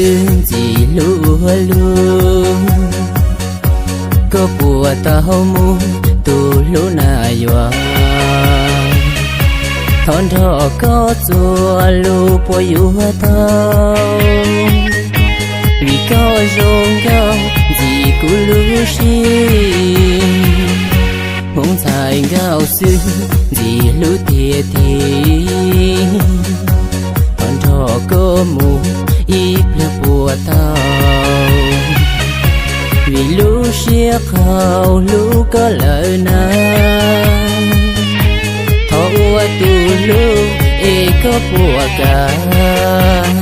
Ntxim hlub ua luaj, koj puas tau mus tu hlub na yuav? Thov nrog koj txuas lus puas yuav tau? Vim koj zoo nkauj ntxim kuv lub siab, hmoov ntxhais nkauj xwb ntxim hlub tiag tiag. Thov nrog koj mus ib pliag puas tau? Vim lub siab qaug hlub koj lawm na, thov ua tus hlub es koj puas kam?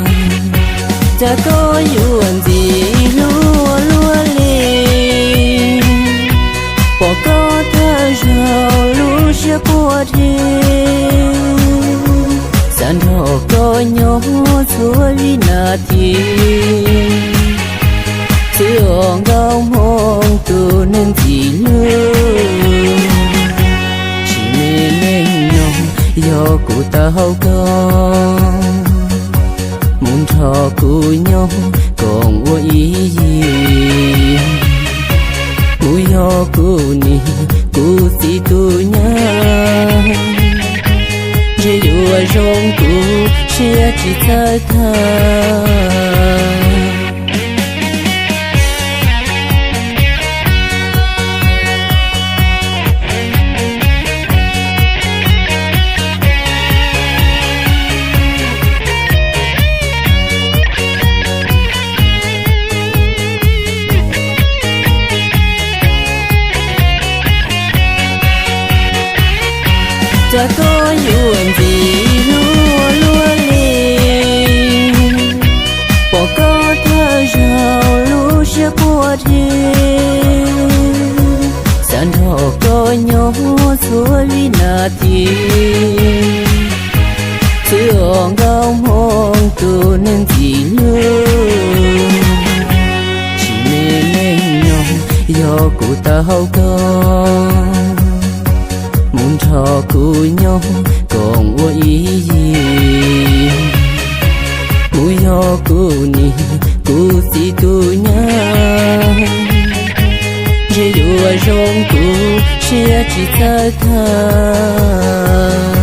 Cas koj yuav ntxim hlub ua luaj li, pom koj thawj zaug lub siab puas dhi, xav nrog koj nyob txhua vib nas this. Txwv ua nkauj hmoob tus neeg ntxim hlub, tsis me neeg nyoog yog kuv tau koj, mus nrog kuv nyob koom ua ib yig, mus yog kuv niam kuv txiv tus nyab, ntshe yuav zoo kuv siab tsis txawj tag. Cas koj yuav ntxim hlub ua luaj li, pom koj thawj zaug lub siab puas dhi, xav nrog koj nyob txhua vib nas this. Txwv ua nkauj hmoob tus neeg ntxim hlub, tsis me neeg nyoog yog kuv tau koj, mus nrog kuv nyob koom ua ib yig, mus yog kuv niam kuv txiv tus nyab, ntshe yuav zoo kuv siab tsis txawj tag.